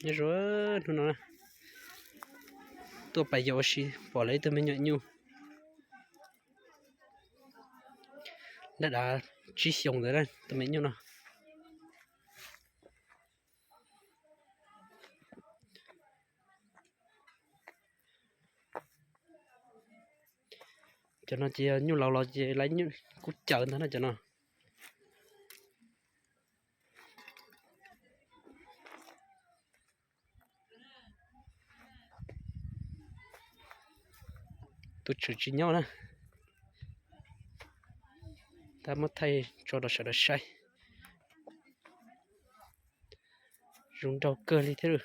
Nyob zoo, hnub no tuaj pais yos ua si pom lawv ib tug me nyuam nyuj daj dav tsib xyoos ntawd, tus me nyuj no. Cov no ces nyuj laus los ces lawv kuj cawv ntag na cov no. Tus tswv tsis nyob na, tab muab thaij tso rau sawv daws saib. Zoo nraug kawg li thiab.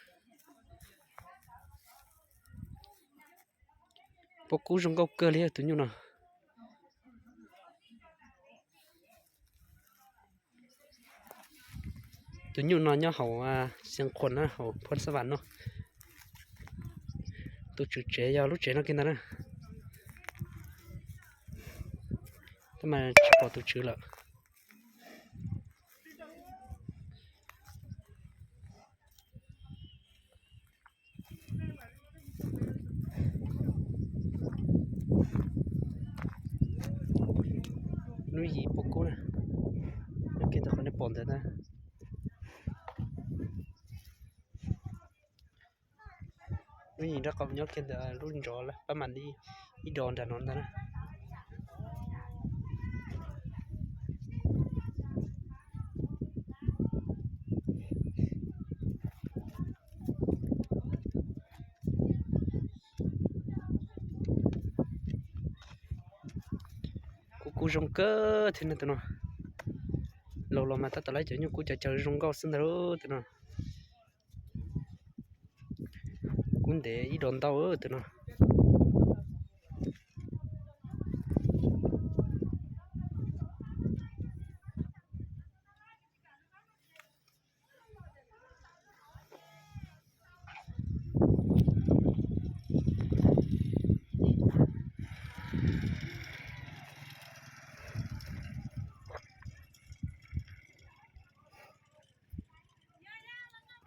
Pob kub zoo nkauj kawg li tus nyuj no. Tus nyuj no nyob hauv Xeev Khuam na, hauv Phoos Xab Vam no. Tus tswv tsev yog lub tsev no kiag ntag na. Tab mas tsis pom tus tswv lawm. Lub yim pob kub na, nyob kiag ntawm qhov nej pom ntawd na. Lub yim nraub qaum nyob kiag ntawm lub ntsov pab mam li ib dos nram no ntag na. Kub kub zoo kawg thiab na tus no. Laus los mas tab tom lawv cov nyuj kub cov caw zoo nkauj xwb ntag tus no. Kub ntev ib dos ntau tus no.